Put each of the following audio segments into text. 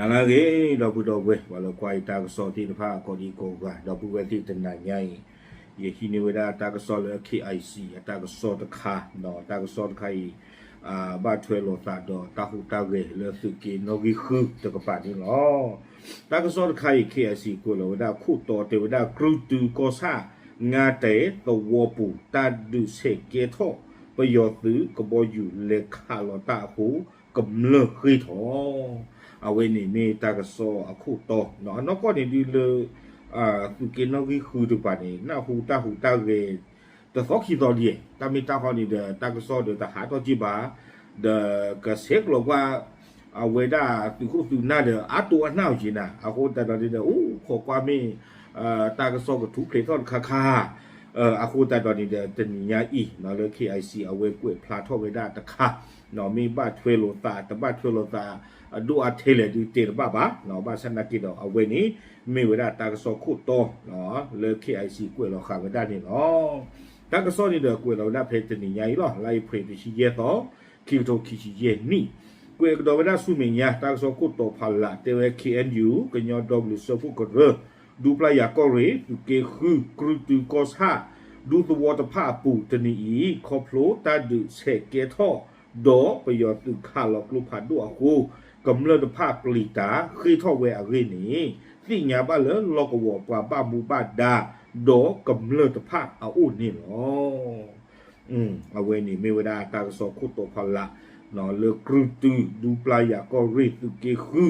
အလါဂ့ၤ ဒီပုၢ်ဒီဝဲၢ် ပှၤလၢကွၢ်ယတၢ်ကစီၣ်သ့ၣ်တဖၣ် ကိးဒံကိးဂၤ ဒီပုၢ်ဝဲၢ်သ့ၣ်တနၤညါအံၤ, ယဟံးန့ၢ်ဝဲဒၣ်တၢ်ကစီၣ်လၢ K I C အတၢ်ကစီၣ်တခါ, ဒီးတၢ်ကစီၣ်တခါအံၤ ဘၣ်ထွဲလိာ်သးဒီးတၢ်ဟူးတၢ်ဂဲၤလၢသုးက့နီၣ်ဂံၢ်ဃုတကပၤန့ၣ်လီၤ. တၢ်ကစီၣ်တခါအံၤ K I C ကွဲးလီၤဝဲဒၣ်ခိၣ်တီတဲဝဲဒၣ် ကြုၢ်တုကီၢ်ဆၣ် ငါတဲာ်သဝီပူၤ တၢ်ဒုးဆဲးကဲထီၣ် ပယီၤသုးကဘီယူၤလဲၤခးလီၤတၢ်အဃိ ကမျၢၢ်ဃ့ၢ်ထီၣ် အဝဲန့ၣ်မ့ၢ်တၢ်ကစီၣ်အခိၣ်တီ, အနီၢ်ကီၢ်န့ၣ်ဒုးလၢ သုးက့နီၣ်ဂံၢ်ဃုတကပၤန့ၣ် နၢ်ဟူတၢ်ဟူးတၢ်ဂဲၤ တသီခံသီဒ်, တၢ်မ့ၢ်တၢ်ဟီန့ၣ်ဒီး တၢ်ကစီၣ်ဒီးတဟးထီၣ်က့ၤဘၣ်, ဒီးကဆဲးကျိးကွၢ် အဝဲဒၣ်သုးခိၣ်သုးနၢ်ဒီး အါတိအနၢ်အီၤက့ၤနၤ, အဃိသတးဒီးန့ၣ်ဒီး အိၣ်ခိးကွၢ်မ့ၢ် တၢ်ကစီၣ်ကထူၣ်ဖျဲးထီၣ်တခါခါ, အဃိသတးဒီးန့ၣ်ဒီး တနံၤညါအံၤ လၢ K I C အဝဲကွဲးဖျါထီၣ်ဝဲဒၣ်တခါ, မ့ၢ်ဘၣ်ထွဲလိာ်သး တဘၣ်ထွဲလိာ်သး အဒိၣ်အါထဲလဲၣ်ဒုးတဲတဘၣ်ဘၣ်, ဘၣ်ဆၣ်နာ်က့ဒီး အဝဲန့ၣ် မ့ၢ်ဝဲဒၣ်တၢ်ကစီၣ်ခိၣ်တီ လၢ K I C ကွဲးလီၤဃာ်ဝဲဒၣ်န့ၣ်လီၤ. တၢ်ကစီၣ်န့ၣ်ဒီးကွဲးလီၤဝဲဒၣ်ဖဲတနံၤညါအံၤလီၤ, လါအ့ဖြ့ၣ်တဆံယဲၢ်သီ, ခံကထိခံဆံယဲၢ်နံၣ်, ကွဲးကဒီးဝဲဒၣ်ဆူမဲာ်ညါ တၢ်ကစီၣ်ခိၣ်တီဖီလာ် တဲဝဲ K N U ကညီဒီကလုာ်စၢဖှိၣ်ကရၢ ဒူပျၢ်ယၤကီၢ်ရ့ၣ် သုးက့ဃု ကြုၢ်တုကီၢ်ဆၣ် ဒူသဝီတဖၣ်အပူၤတနံၤအံၤ ခီဖျိတၢ်ဒုးဆဲးကဲထီၣ် ဒီးပယီၤသုးခးလီၤကျိဖးဒိၣ်အဃိ ကမျၢၢ်တဖၣ်ပျံၤတၢ်ဃ့ၢ်ထီၣ်ဝဲအဂ့ၢ်န့ၣ် သ့ၣ်ညါဘၣ်လၢလီၢ်ကဝီၤပှၤဘၣ်မူဘၣ်ဒါ ဒီးကမျၢၢ်တဖၣ်အအိၣ်န့ၣ်လီၤ. အဝဲန့ၣ်မ့ၢ်ဝဲဒၣ်တၢ်ကစီၣ်ခိၣ်တီဖီလာ် လၢကြုၢ်တု ဒူပျၢ်ယၤကီၢ်ရ့ၣ် သုးက့ဃု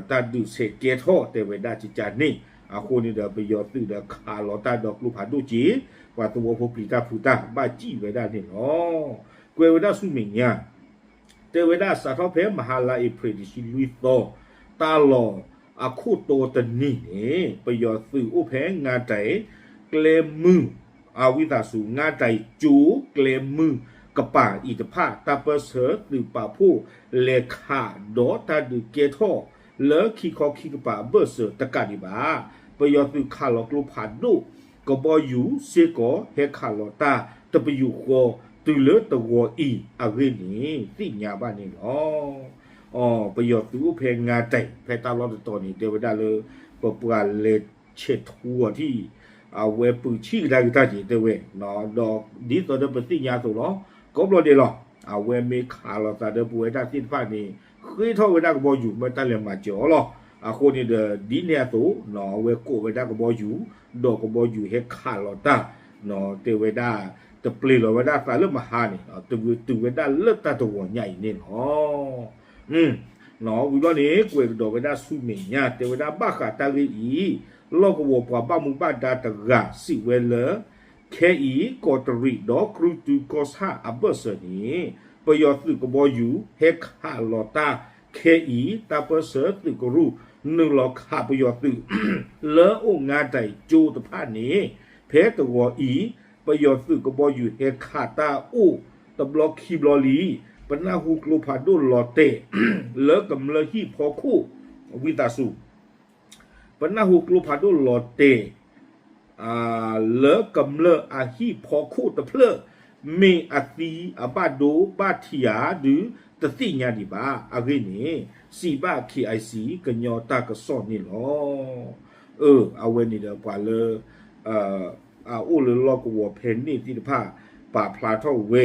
တၢ်ဒုးဆဲးကဲထီၣ်တဲဝဲဒၣ်ကကန့ၣ်, အဃိန့ၣ်ဒီး ပယီၤသုးဒီးခးလီၤတၢ်ဒီးကျိဖးဒိၣ်က့ၤ ပှၤသဝီဖိပျံၤတၢ်ဖုးတၢ်ဘၣ်စံၣ်ဝဲဒၣ်န့ၣ်လီၤ. ကွဲးဝဲဒၣ်ဆူမဲာ်ညါ တဲဝဲဒၣ်စးထီၣ်ဖဲမဟါလါအ့ဖြ့ၣ် တဆံလွံၢ်သီ တၢ်လီၢ်အခိၣ်တီတနံၤန့ၣ် ပယီၤသုးအိၣ်ဖဲငါးတိုင် ကျဲမုၢ် အဝံသးစူၤ ငါးတိုင်ကၠိ ကျဲမုၢ်ကပၤအံၤတဖၣ် တၢ်ပၢၢ်ဆၢသုးပာ်ဖှိၣ်လဲၤခးဒီးတၢ်ဒုးကဲထီၣ်လၢခံခီခံကပၤအဘၢၣ်စၢၤတကးဒံးဘၣ် ပယီၤသုးခးလီၤကျိဖးဒိၣ် ကဘီယူၤစ့ၢ်ကီးဟဲခးလီၤတၢ်တပယူာ်ဃီ တုၤလၢတဂီၤအံၤအဂ့ၢ်န့ၣ် သ့ၣ်ညါဘၣ်န့ၣ်လီၤ. ပယီၤသုးအိၣ်ဖဲငါးတိုင် ဖဲတၢ်လီၢ်တတီၤန့ၣ် တဲဝဲဒၣ်လၢ ပပှၤလဲၤဆဲးထူအီၤထံၣ် အဝဲပုၢ်ဆံၣ်ကဒါက့ၤတၢ်က့ၤတဲဝဲ, ဒီးဒ်သိးဒီးပသ့ၣ်ညါအသိးလီၤ. ကိးဘျီဒဲးလီၤ. အဝဲမ့ၢ်ခးလီၤသးဒီးပဝဲဒၣ်သ့ၣ်တဖၣ်န့ၣ် ဃ့ထီၣ်ဝဲဒၣ်ကဘီယူၤ မ့ၢ်တၢ်လဲၤမၤစၢၤအီၤလီၤ. အဃိန့ၣ်ဒီး ဒ်န့ၣ်အသိး အဝဲကိးဝဲဒၣ်ကဘီယူၤ ဒီးကဘီယူၤဟဲခးလီၤတၢ် တဲဝဲဒၣ် တပျ့ၤလီၤဝဲဒၣ်သးလၢမဟါန့ၣ် တဂုာ်တုၤဝဲဒၣ်လၢတၢ်တဂီၤညါအံၤန့ၣ်လီၤ. ဝံၤဘျီန့ၣ် ကွဲးကဒီးဝဲဒၣ်ဆူမဲာ်ညါ တဲဝဲဒၣ်ဘၣ်ဃးတၢ်ဂ့ၢ်အံၤ လီၢ်ကဝီၤပှၤဘၣ်မူဘၣ်ဒါတဂၤစံးဝဲလၢ ခဲအံၤ ကီးတရံးဒီးကြုၢ်တုကီၢ်ဆၣ်အဘၢၣ်စၢၤန့ၣ် ပယီၤသုးကဘီယူၤဟဲခးလီၤတၢ်ခဲအံၤ တၢ်ပၢၢ်ဆၢသုးကရူၢ် နုာ်လီၤခးပယီၤသုး လၢအိၣ်ငါးတိုင်ကၠိတဖၣ်န့ၣ် ဖဲတဂီၤအံၤ ပယီၤသုးကဘီယူၤဟဲခးတၢ်အိၣ်တဘျီခံဘျီလံ. ပနၢ်ဟူကျိဖးဒိၣ်လီၤတဲာ် လၢကမျၢၢ်ဟံၣ်ဖီခိၣ် ဝံသးစူၤ ပနၢ်ဟူကျိဖးဒိၣ်လီၤတဲာ် လၢကမျၢၢ်အဟံၣ်ဖီခိၣ်တဖျၢၣ် မ့ၢ်အသံအဘၣ်ဒိဘၣ်ထံးဧါဒုး တသ့ၣ်ညါဒံးဘၣ်. အဂ့ၢ်န့ၣ် စံးဘၣ် K I C ကညီတၢ်ကစီၣ်န့ၣ်လီၤ. အဝဲန့ၣ်ဒီးပှၤလၢ အအိၣ်လၢလီၢ်ကဝီၤဖဲန့ၣ်သ့ၣ်တဖၣ် ပာ်ဖျါထီၣ်ဝဲ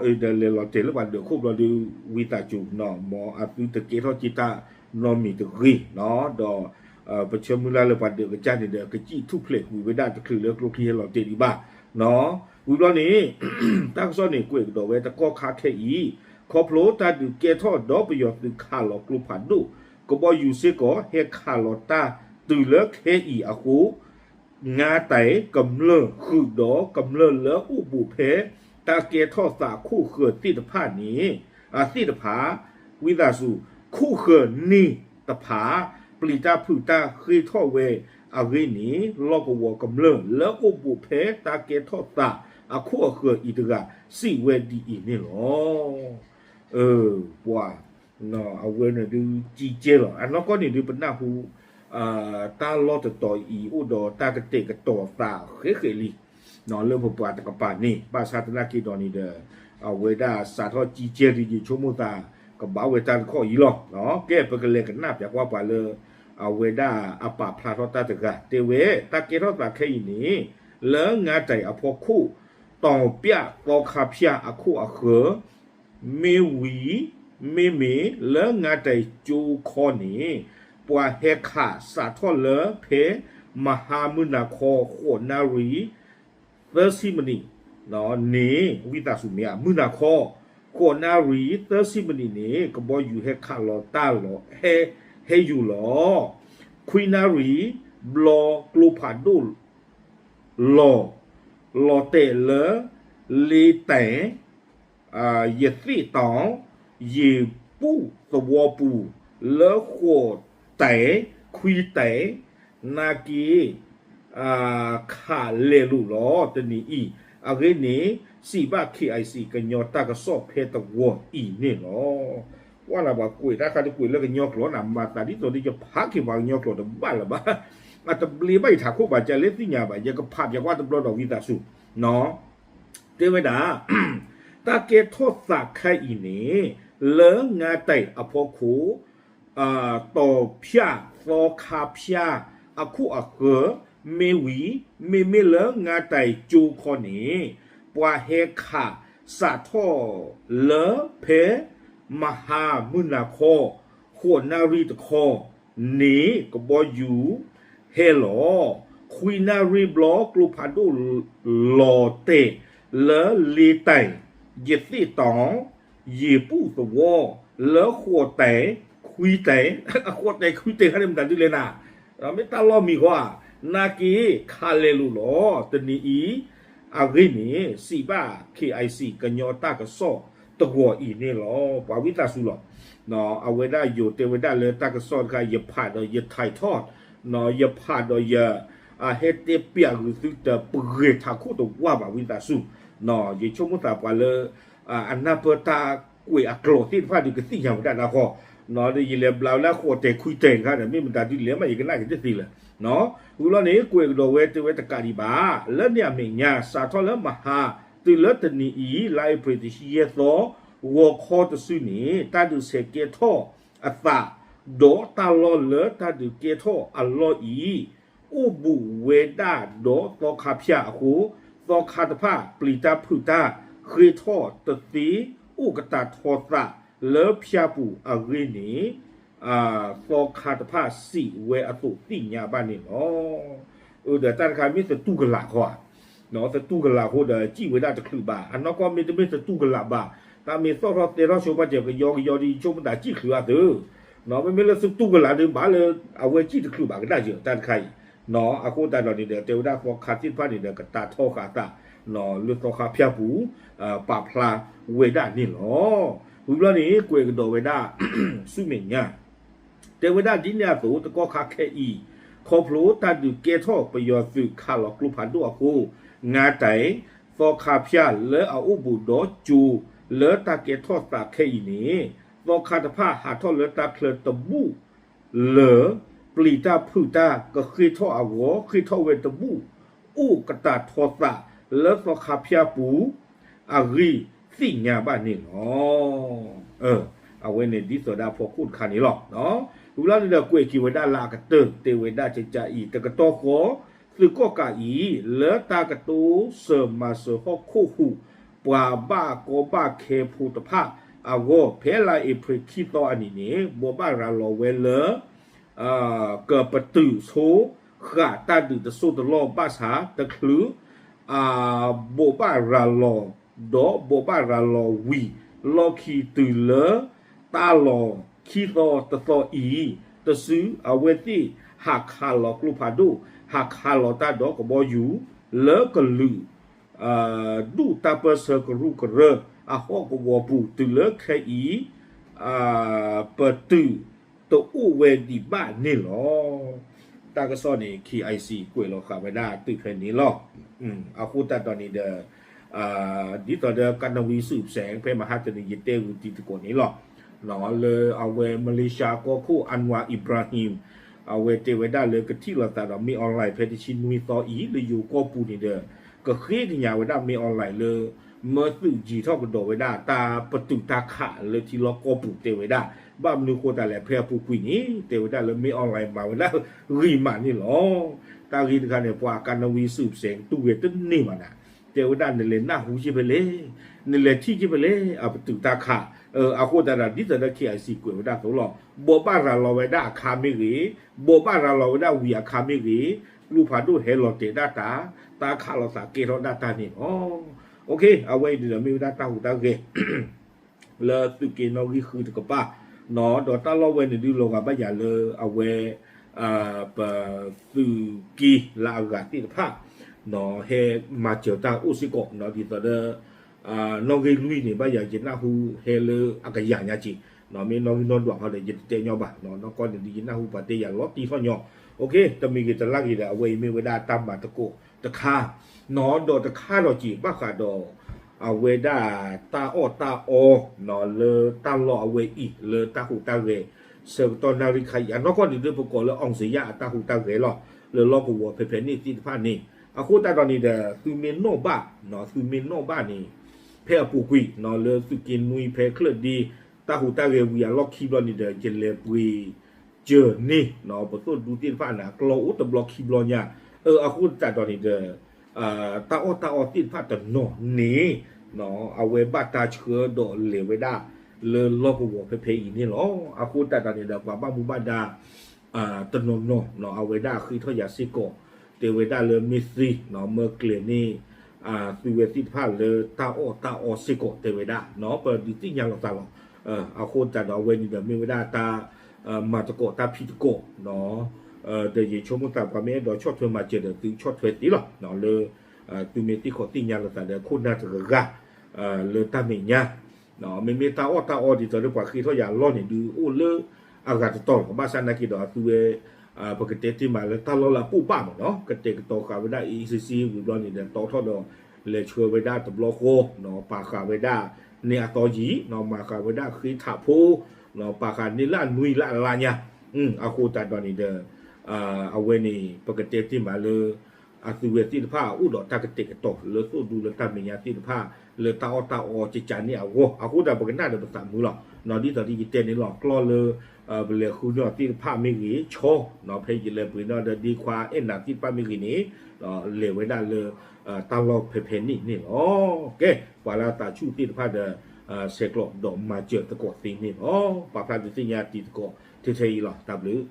ဒီးလဲၤလီၤတဲာ်လၢပှၤဒၢးခိၣ်ဘျီဒုး ဝံသးစူၤ မ်အသုတကဲထီၣ်က့ၤတၢ်နီတမံၤတဂ့ၤ, ဒီးပဆၢမုၢ်လၢ်လၢပှၤဒၢးကစၢ်န့ၣ်ဒီး ကစံၣ်ထူၣ်ဖျဲးကွံာ်ဝဲဒၣ်တချုးလၢကျိချံဟဲလီၤတဲာ်ဒံးဘၣ်. ဝံၤဘျီန့ၣ် တၢ်ကစီၣ်န့ၣ်ကွဲးကဒီးဝဲတကီၢ်ခါခဲအံၤ ခီဖျိတၢ်ဒုးကဲထီၣ်ဒီးပယီၤသုးခးလီၤကျိဖးဒိၣ် ကဘီယူၤစ့ၢ်ကီးဟဲခးလီၤတၢ်တုၤလၢခဲအံၤအဃိ ငါးတိုင်ကမျၢၢ်ဃုာ်ဒီးကမျၢၢ်လၢအိၣ်ဘူးဖဲ တၢ်ကဲထီၣ်သးအခိၣ်ဃၢၤသ့ၣ်တဖၣ်န့ၣ် အသ့ၣ်တဖၣ် ဝံသးစူၤ ခိၣ်ဃၢၤန့ၢ်တဖၣ် ပျံၤတၢ်ဖုးတၢ်ဃ့ထီၣ်ဝဲအဂ့ၢ်န့ၣ် လီၢ်ကဝီၤကမျၢၢ်လၢအိၣ်ဘူးဖဲတၢ်ကဲထီၣ်သးအခိၣ်အဃၢၤအံၤတဂၤ စံးဝဲဒ်အံၤန့ၣ်လီၤ. ပှၤ အဝဲန့ၣ်ဒုးကံကဲလီၤ. အနီၢ်ကီၢ်န့ၣ်ဒုးပနၢ်ဟူ တၢ်လီၢ်တတီၤအံၤ အိၣ်ဒီးတၢ်ကတဲာ်ကတီၤသးဃဲးဃဲးလံ လၢပပှၤတကပၤန့ၣ် ဘၣ်ဆၣ်သနာ်က့ဒီးန့ၣ်ဒီး အဝဲဒၣ်စးထီၣ်ကံကဲဒ်ယဆိကမိၣ်သး ကဘၣ်ဝဲတၢ်တခီအံၤလီၤ. ကဲ ပကလဲၤကနၣ်ပၠးကွၢ်ပှၤလၢ အဝဲဒၣ်အပာ်ဖျါထီၣ်တၢ်တဂၤ တဲဝဲ တၢ်ကဲထီၣ်သးခဲအံၤန့ၣ် လၢငါးတိုင်အဖီခိၣ် တီၤပၠၣ်သီခါဖၠၣ်အခိၣ်အဃၢၤ မ့ၢ်ဝံၤ မ့မ့ၢ်လၢငါးတိုင်ကၠိခီန့ၣ် ပှၤဟဲခးစးထီၣ်လၢဖဲ မဟါမုၢ်နၤခီ ဃိးနၣ်ရံၣ် သၢဆံမံးနံးန့ၣ် ဝံသးစူၤမ့ၢ်ဧါ မုၢ်နၤခီ ဃိးနၣ်ရံၣ်သၢဆံမံးနံးန့ၣ် ကဘီယူၤဟဲခးလီၤတၢ်လီၤ ဟဲ ဟဲယူၤလီၤ. ခွံနၣ်ရံၣ် ဘျီကျိဖးဒိၣ် လီၤ လီၤတဲာ်လၢ လ့တၢ် ယသ့ၣ်တီၤ ယ့ၤပူၣ်သဝီပူၤ လၢဃိးတဲာ် ခွံတဲာ် နာ်က့ ခးလဲၤလိာ်လီၤ တနံၤအံၤ အဂ့ၢ်န့ၣ် စံးဘၣ် KIC ကညီတၢ်ကစီၣ်ဖဲသဝီအံၤန့ၣ်လီၤ. ကွၢ်နၤပှၤကွဲးတၢ်ခါတကွဲးလၢကညီကျိာ်နၤ မၤသးဒ်သိးဒီးယဖးက့ၤပှၤကညီကျိာ်တဘၣ်လၢၤဘၣ် အတဘျ့ဘၣ်ယထးခိၣ်ဘၣ် ကလဲၤသ့ၣ်ညါဘၣ် ယကဖးပၠးကွၢ်တဘျီဒီးဝံသးစူၤ တဲဝဲဒၣ် တၢ်ကဲထီၣ်သးခဲအံၤန့ၣ် လၢငါးတဲာ်အဖီခိၣ် တီၤဖၠၣ်သီခါဖၠၣ်အခိၣ်အဃၢၤ မ့ၢ်ဝံၤ မ့မ့ၢ်လၢငါးတဲာ်ကၠိခီန့ၣ် ပှၤဟဲခးစးထီၣ်လၢဖဲ မဟါမုၢ်နၤခီ ဃိးနၣ်ရံၣ်တခီန့ၣ် ကဘီယူၤဟဲလီၤ ခွံနၣ်ရံၣ်ဘျီ ကျိဖးဒိၣ်လီၤတဲာ်လၢလ့တၢ် ယသ့ၣ်တီၤ ယ့ၤပူၣ်သဝီ လၢဃိးတဲာ် ခွံတဲာ် အဃိးတဲာ်ခွံတဲာ်ခါန့ၣ် မတၤဒုလဲၣ်နၤ မ့ၢ်တၢ်လီၢ်မံၤဃီဧါ နာ်က့ခးလဲၤလိာ်လီၤ တနံၤအံၤ အဂ့ၢ်န့ၣ် စံးဘၣ် KIC ကညီတၢ်ကစီၣ်တဂီၤအံၤန့ၣ်လီၤ ပှၤဝံသးစူၤလီၤ အဝဲဒၣ်ယိၤတဲဝဲဒၣ်လၢတၢ်ကစီၣ်တခါ ယဖးဒီးယ title ယဖးဒီးယ ဟဲတဲပၠးဂုာ်သုတပှဲၤထးခိၣ်တဝၢ်ဘၣ် ဝံသးစူၤ ယဆိကမိၣ်သးပှၤလၢ အနၢ်ပၢၢ်တၢ်ကွဲးအကျိာ်သ့ၣ်တဖၣ်ဒီးကသ့ၣ်ညါဝဲဒၣ်တၢ်ဃီ ဒီးယလဲၤဘျးဝဲလၢဃိးတဲာ်ခွံတဲာ်တခါဒီး မ့ၢ်မတၤဒုလဲၣ် မ့ၢ်ယကနၣ်က့ၤတသ့လၢၤ ဝံၤလီၤန့ၣ် ကွဲးကဒီးဝဲတဲဝဲတကးဒံးဘၣ် လၢန့ၣ်အမဲာ်ညါ စးထီၣ်လၢမဟါ တုၤလၢတနံၤအံၤ လါအ့ဖြ့ၣ်တဆံယဲၢ်သီ ဂီၤခီတစုန့ၣ် တၢ်ဒုးဆဲးကဲထီၣ်အသး ဒီးတၢ်လီၢ်လၢတၢ်ဒုးကဲထီၣ်အလီၢ်အံၤ အိၣ်ဘူးဝဲဒၣ်ဒီးသီခါဖၠၣ်အဃိ သီခါတဖၣ် ပျံၤတၢ်ဖုးတၢ် ဃ့ထီၣ်တသ့ အိၣ်ကတၢၢ်ထီသးလၢဖၠၣ်ပူၤအဂ့ၢ်န့ၣ် သီခါတဖၣ်စံးဝဲအသိးသ့ၣ်ညါဘၣ်န့ၣ်လီၤ. အၢ ဒီးတၢ်တခါမ့ၢ်သတူၢ်ကလာ်ဃီဧါ သတူၢ်ကလာ်ဃိဒီး စံးဝဲဒၣ်တချုးဘၣ် အနီၢ်ကီၢ်မ့တမ့ၢ်သတူၢ်ကလာ်ဘၣ် တၢ်မ့ၢ်သီၣ်ထီၣ်သဲထီၣ်ဆိပာ်စၢၤ ကယီကယီဒီး ယဆိကမိၣ်သးစံးချုးအသု မ့မ့ၢ်လၢသတူၢ်ကလာ်ဒီးဘၣ်လၢ အဝဲစံးတချုးဘၣ်ကဒါက့ၤ တၢ်တခါအံၤ အဃိသတးဒီးန့ၣ်ဒီး တဲဝဲဒၣ်သီခါသ့ၣ်တဖၣ်န့ၣ်ဒီး ကတၢၢ်ထီဃာ်သး လၢသီခါဖၠၣ်ပူၤ ပာ်ဖျါဝဲဒၣ်န့ၣ်လီၤ. ဝံၤဘျီန့ၣ် ကွဲးကဒီးဝဲဒၣ် ဆူမဲာ်ညါ တဲဝဲဒၣ်ဒ်န့ၣ်အသိး တကီၢ်ခါခဲအံၤ ခီဖျိတၢ်ဒုးကဲထီၣ်ပယီၤသုးခးလီၤကျိဖးဒိၣ်အဃိ ငါးတဲာ် သီခါဖၠၣ်လၢအအိၣ်ဘူးဒီးကၠိ လၢတၢ်ကဲထီၣ်သးခဲအံၤန့ၣ် သီခါတဖၣ်ဟးထီၣ်လၢတၢ်ချၢတဘူၣ်လၢ ပျံၤတၢ်ဖုးတၢ်ကဃ့ထီၣ်အဂီၢ် ဃ့ထီၣ်ဝဲတဘူၣ် အိၣ်ကတၢၢ်ထီသးလၢသီခါဖၠၣ်ပူၤ အဂ့ၢ်သ့ၣ်ညါဘၣ်န့ၣ်လီၤ. အဝဲန့ၣ်ဒ်သိးဒၣ်ဖီခိၣ်တခါန့ၣ်လီၤ. ဝံၤလီၤန့ၣ်ဒီးကွဲးက့ၤဝဲဒၣ်လၢအကတၢၢ် တဲဝဲဒၣ်ကကအံၤ တကတီၢ်ဃီ သုးကီၣ်ကးအံၤ လၢတၢ်ကတိၤစၢၤမၤစၢၤဟီၣ်ခိၣ်ဟူး ပှၤဘၣ်ကီဘၣ်ခဲဖိတဖၣ်အဂီၢ် ဖဲလါအ့ဖြ့ၣ်ခံသီအနံၤန့ၣ် ဘိးဘၣ်ရၤလီၤဝဲလၢ ကပတုာ်ဆိဃာ်တၢ်ဒုးတစိၢ်တလီၢ်ဘၣ်ဆၣ်တချုး ဘိးဘၣ်ရၤလီၤ ဒီးဘိးဘၣ်ရၤလီၤဝံၤ လီၢ်ခံတုၤလၢ တၢ်လီၢ်ခံသီတသီအံၤ တစုအဝဲသ့ၣ်ဟးခးလီၤကျိဖးဒိၣ် ဟးခးလီၤတၢ်ဒီးကဘီယူၤ လၢကလုာ် ဒူၣ်တၢ်ပၢၢ်ဆၢကရူၢ်ကရၢအဟီၣ်ကဝီၤပူၤ တုၤလၢခဲအံၤ ပတုာ်တအိၣ်ဝဲဒံးဘၣ်န့ၣ်လီၤ. တၢ်ကစီၣ်န့ၣ် KIC ကွဲးလီၤဃာ်ဝဲဒၣ်တုၤဖဲန့ၣ်လီၤ. အဃိသတးဒီးန့ၣ်ဒီး ဒ်သိးဒီးကနဝံစုစဲး ဖဲမဟါတနံၤယတဲဂုာ်တံၤသကိးန့ၣ်လီၤ. လၢအဝဲ Malaysia ကီၢ်ခိၣ် Anwar Ibrahim အဝဲတဲဝဲဒၣ်လၢကထံၣ်လိာ်သးဒီး မင်းအောင်လှိုင် ဖဲတဆံနွံသီအံၤ လၢယိၤကီၢ်ပူၤန့ၣ်ဒီး ကဃ့ကညးဝဲဒၣ် မင်းအောင်လှိုင် လၢ မၢသုးယံၤထီၣ်ကဒီးဝဲဒၣ်တၢ်ပတုာ်တၢ်ခးလၢထံလီၢ်ကီၢ်ပူၤတဲဝဲဒၣ်, ဘၣ်မနုၤဃိသတးလဲၣ် ဖဲအပူၤကွံာ်န့ၣ် တဲဝဲဒၣ်လၢ မင်းအောင်လှိုင် မၤဝဲဒၣ်ဂ့ၤမးန့ၣ်လီၤ. တၢ်ဂ့ၢ်တခါန့ၣ် ပှၤကါနဝံစုစဲးတူၢ်ဝဲတန့ၢ်ဘၣ်နၤ, တဲဝဲဒၣ်နလဲၤနၢ်ဟူက့ၤဖဲလဲၣ်, နလဲၤထံၣ်က့ၤဖဲလဲၣ် အပတုာ်တၢ်ခး, အဃိသတးဒီး ဒ်သိးဒီး ခ့ၣ်အဲၣ်စံၣ် ကွဲးဝဲဒၣ်အသိးလီၤ. ဘိးဘၣ်ရၤလီၤဝဲဒၣ်အခါမ့ၢ်ဂ့ၤ, ဘိးဘၣ်ရၤလီၤဝဲဒၣ်ဝံၤအခါမ့ၢ်ဂ့ၤ, ကျိဖးဒိၣ်ဟဲလီၤတဲာ်ဒၣ်တၢ်, တၢ်ခးလိာ်သးကဲထီၣ်ဒၣ်တၢ်န့ၣ်လီၤ. အဝဲအံၤန့ၣ်ဒီးမ့ၢ်ဝဲဒၣ်တၢ်ဟူးတၢ်ဂဲၤ လၢသုးက့နီၣ်ဂံၢ်ဃုတကပၤ, ဒီးတၢ်လီၢ်ဝဲန့ၣ်ဒုးလီၤဂာ်ဘၣ်ယၤလၢအဝဲ ပသုးက့လၢအဂၤသ့ၣ်တဖၣ် ဟဲမၤစၢၤတၢ်အိၣ်စ့ၢ်ကီး ဒ်သိးဒီး နီၣ်ဂံၢ်လွံၢ်န့ၣ် ဘၣ်ယၤယနၢ်ဟူဟဲလၢအကယၤညါက့ၤ, မ့ၢ်နီၣ်ဂံၢ်နီၣ်ဒွးဃီဒီး ယတတဲညီဘၣ်, နီၢ်ကီၢ်န့ၣ်ဒုးယနၢ်ဟူပှၤတဲယၤလီၤတံၢ်ထီၣ်ညီ, တမံၤဂ့ၤတလၢ်ဂ့ၤဒီး အဝဲအံၤမ့ၢ်ဝဲဒၣ်တၢ်မၤသကိးတခါ, ဒီးတခါဒီးက့ၤဘၣ်ဃးဒီး အဝဲဒၣ်တၢ်အီၣ်တၢ်အီ လၢတၢ်လီၢ်အဝဲအံၤ လၢတၢ်ဟူးတၢ်ဂဲၤ ဆၢကတီၢ်နၣ်ရံၣ်ခါအံၤ အနီၢ်ကီၢ်န့ၣ်ဒုးပကိးလၢ အောင်ဇေယျ အတၢ်ဟူးတၢ်ဂဲၤလီၤ, လၢလီၢ်ကဝီၤဖဲဖဲန့ၣ်သ့ၣ်တဖၣ်န့ၣ်, အဃိသတးဒီးန့ၣ်ဒီး သုမ့ၢ်နီၣ်ဘၣ်, သုမ့ၢ်နီၣ်ဘၣ်န့ၣ် ဖဲအပူၤကွံာ် လၢသုးက့နွံဖဲချၢၣ်ဒ့ တၢ်ဟူးတၢ်ဂဲၤဝံၤအလီၢ်ခံဘျီန့ၣ်ဒီး ယလဲၤပှ့ၤစၢၤန့ၢ် ပသိၣ်ဒူသ့ၣ်တဖၣ်န့ၣ် အကျီအိၣ်တဘျီခံဘျီညါ, အဃိသတးဒီးန့ၣ်ဒီး တၢ်အီၣ်တၢ်အီသ့ၣ်တဖၣ်တနီၤန့ၣ် အဝဲဘၣ်တၢ်ဆှၢဒီးလဲၤဝဲဒၣ် လၢလီၢ်ကဝီၤဖဲဖဲအံၤန့ၣ်လီၤ. အဃိသတးဒီးန့ၣ်ဒီး ပှၤဘၣ်မူဘၣ်ဒါ တနီၤနီၤ အဝဲဒၣ်ဃ့ထီၣ်ယၤစ့ၢ်ကီး တဲဝဲဒၣ်လၢမ့ၢ်သ့ မၢကျဲၤန့ၢ် သုဝဲသ့ၣ်တဖၣ်လၢတၢ်အီၣ်တၢ်အီစ့ၢ်ကီးတဲဝဲဒၣ် ပဒုးသ့ၣ်ညါလိာ်သးလီၤ. အဃိသတးဒီးအဝဲန့ၣ်ဒီးမ့ၢ်ဝဲဒၣ်တၢ် မၤသကိးတၢ်ဖံးသကိး ဒီးယဆိကမိၣ်သးပှၤမ့ၢ်အဲၣ်ဒိးဆီၣ်ထွဲမၤစၢၤဒီးသုဆီၣ်ထွဲသ့လီၤ လၢ သုမ့ၢ်သ့ၣ်ခီၣ်သ့ၣ်ညါလိာ်သးဒီးခိၣ်နၢ်တဂၤဂၤ လၢတၢ်မဲာ်ညါ မ့မ့ၢ်တၢ်အီၣ်တၢ်အီဒ်သိးဒီးပှၤဃ့ထီၣ်ယၤအလီၢ်န့ၣ်ဒုးအိၣ်လၢအဂၤတတီၤလီၤ. ဘၣ်ဆၣ်နာ်က့ဒီးအသုဝဲ ပကတဲတ့ၢ်မးလၢတၢ်လီၢ်လၢအပိၢ်ပၢ်မးနီၤ ကတဲာ်ကတီၤဃာ်ဝဲဒၣ် A A C C ဝံၤဘျီန့ၣ်ဒီး တီထီၣ်ဒီး လဲၤဆှၢဝဲဒၣ်တဘျီဃီ ပာ်ဃာ်ဝဲဒၣ်န့ၢ်အသီယံၤ မၤဃာ်ဝဲဒၣ်ဃ့ထးဖိ ပာ်ဃာ်န့ၢ်လၢအနွံလၢအလါညါ အဃိသတးဒီးန့ၣ်ဒီး အဝဲန့ၣ် ပကတဲတ့ၢ်မးလၢ အသုဝဲသ့ၣ်တဖၣ်အိၣ်ဒီးတၢ်ကတဲာ်ကတီၤ လၢသိၣ်ဒူလၢတၢ်မဲာ်ညါသ့ၣ်တဖၣ် လၢတၢ်အီၣ်တၢ်အီကကးန့ၣ်အဂီၢ် အဃိသတးပကနၣ်ဒီးပသးမုာ်လီၤ. ဒ်သိးဒ်ယတဲန့ၣ်လီၤ ကျီၢ်လၢ ပလဲၤဃုန့ၢ်အီၤသ့ၣ်တဖၣ်မ့ၢ်ဂ့ၤ ဆီ ဖဲယလဲၤပှ့ၤန့ၢ်ဒီးဒ့ခွါအဲၣ်နၤသ့ၣ်တဖၣ်မ့ၢ်ဂ့ၤန့ၣ် လဲၤဝဲဒၣ်လၢ တၢ်လီၢ်ဖဲဖဲန့ၣ်န့ၣ်လီၤ. ကဲ ပှၤလၢအသးဆူၣ်သ့ၣ်တဖၣ်ဒီး ဆဲးကျိးဒီးမၤစၢၤသကိးသ့န့ၣ်လီၤ. ပာ်ဖျါဒုးသ့ၣ်ညါတံၤသကိးထဲထဲအံၤလီၤ. တၢ်ဘျုး